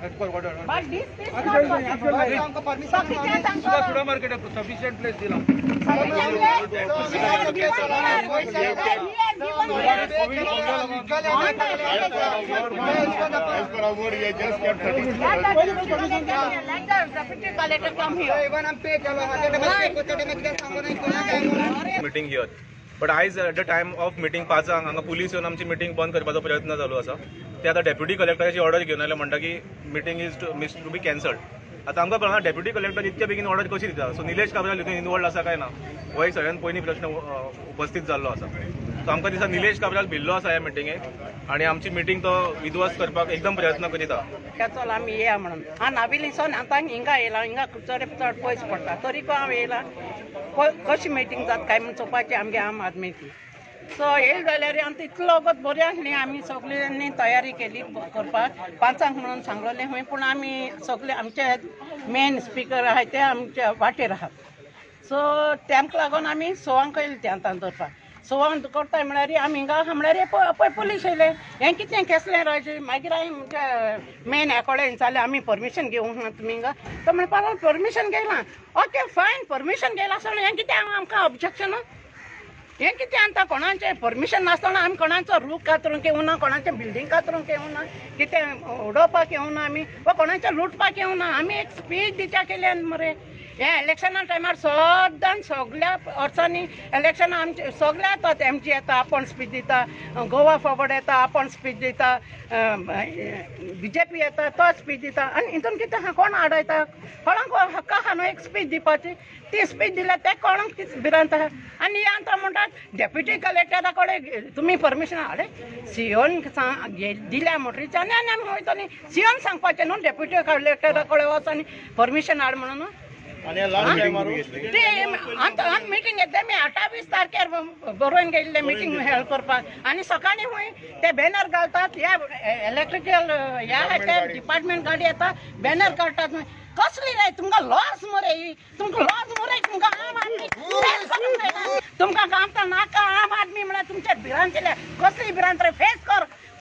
But this is not possible. So कितें सांगता? सुडा market sufficient place दिला. Sufficient place? He has given here. He has given here. As per our word, we have just kept 30. Let the deputy collector, let the deputy collector come here. Meeting here, but आयज at the time of meeting 5 हांक हांगा police येवन आमची meeting बंद करपाचो प्रयत्न चालू आसा. ते आतां डेप्युटी कलेक्टराची ऑर्डर घेवन आयले, म्हणटा की meeting is to miss to be cancelled. आतां आमकां कळना, डेप्युटी कलेक्टर इतक्या बेगीन ऑर्डर कशी दिता? सो निलेश काब्राल हितून इनवॉल्ड आसा काय ना, हो एक सगळ्यात पयलीं प्रश्न उपस्थित जाल्लो आसा. सो आमकां दिसता निलेश काब्राल भिल्लो आसा ह्या मिटिंगेक आनी आमची मिटींग तो विध्वस्त करपाक एकदम प्रयत्न करीता. चल आमी येया म्हणून हांव नावेलीसून आतां हिंगा येयला. हिंगा चड चड पयस पडटा, तरीकूय हांव येयला. कशी मिटींग जाता काय म्हूण चोवपाची आमगे आम आदमीची. सो येयले जाल्यार आमी तितलो वगत बरी आसली. आमी सगळ्यांनी तयारी केली करपाक. 5 म्हणून सांगलेलें खंय, पूण आमी सगळे आमचे मेन स्पिकर आहाय ते आमच्या वाटेर आहात. सो तेमकां लागून आमी 6 येयले ते आतां दवरपाक. 6 करताय म्हळ्यार आमी हिंगा आहा म्हळ्यार पळय पुलीस येयले. हें कितें केसलें राज? मागीर हांवें म्हणजे मेन ह्या कडेन विचारलें, आमी परमिशन घेवंक ना तुमी हिंगा? तो म्हणपाक परमिशन घेयलां. ओके फायन, परमिशन घेयलां आसतना हें कितें आमकां ऑब्जेक्शन? हें कितें आतां कोणाचें परमिशन नासतना आमी कोणाचो रूख कातरूंक येवना, कोणाचें बिल्डींग कातरूंक येवना, कितें उडोवपाक येवना आमी वा कोणाचें लुटपाक येवना. आमी एक स्पीच दिवच्या केल्यान मरे. हे इलेक्शना टायमार सद्दां सगल्या वर्सांनी इलेक्शनां आमचे सगळे येतात. एमजी येता, आपूण स्पीच दिता. गोवा फॉरवर्ड येता, आपूण स्पीच दिता. बीजेपी येता, तो स्पीच दिता. आनी हितून कितें आहा? कोण आडयता कोणाक? हक्क आहा न्हू एक स्पीच दिवपाची? ती स्पीच दिल्यार ते कोणाक ती भिरांत आहा? आनी हे आतां म्हणटात डेप्युटी कलेक्टरा कडेन तुमी परमिशन. आरे, सीओन दिल्या म्हणटरीच आनी आनी आमी वयतली. सीओन सांगपाचें न्हू डेप्युटी कलेक्टरा कडेन वच आनी परमिशन हाड म्हणून. ते आतां मिटींग घेतले मी 28 तारखेर बरोवन गेल्ले मिटींग हेल्प करपाक. आनी सकाळीं खंय ते बॅनर घालतात. ह्या इलेक्ट्रिकल ह्या ते डिपार्टमेंट गाडी येता, बॅनर काडटात. कसली रे तुमकां लॉस मरे ही? तुमकां लॉस मरे? तुमकां आम आदमी करूंक जायना. तुमकां काम तर नाका. आम आदमी म्हळ्यार तुमच्या भिरांत केल्या. कसली भिरांत रे?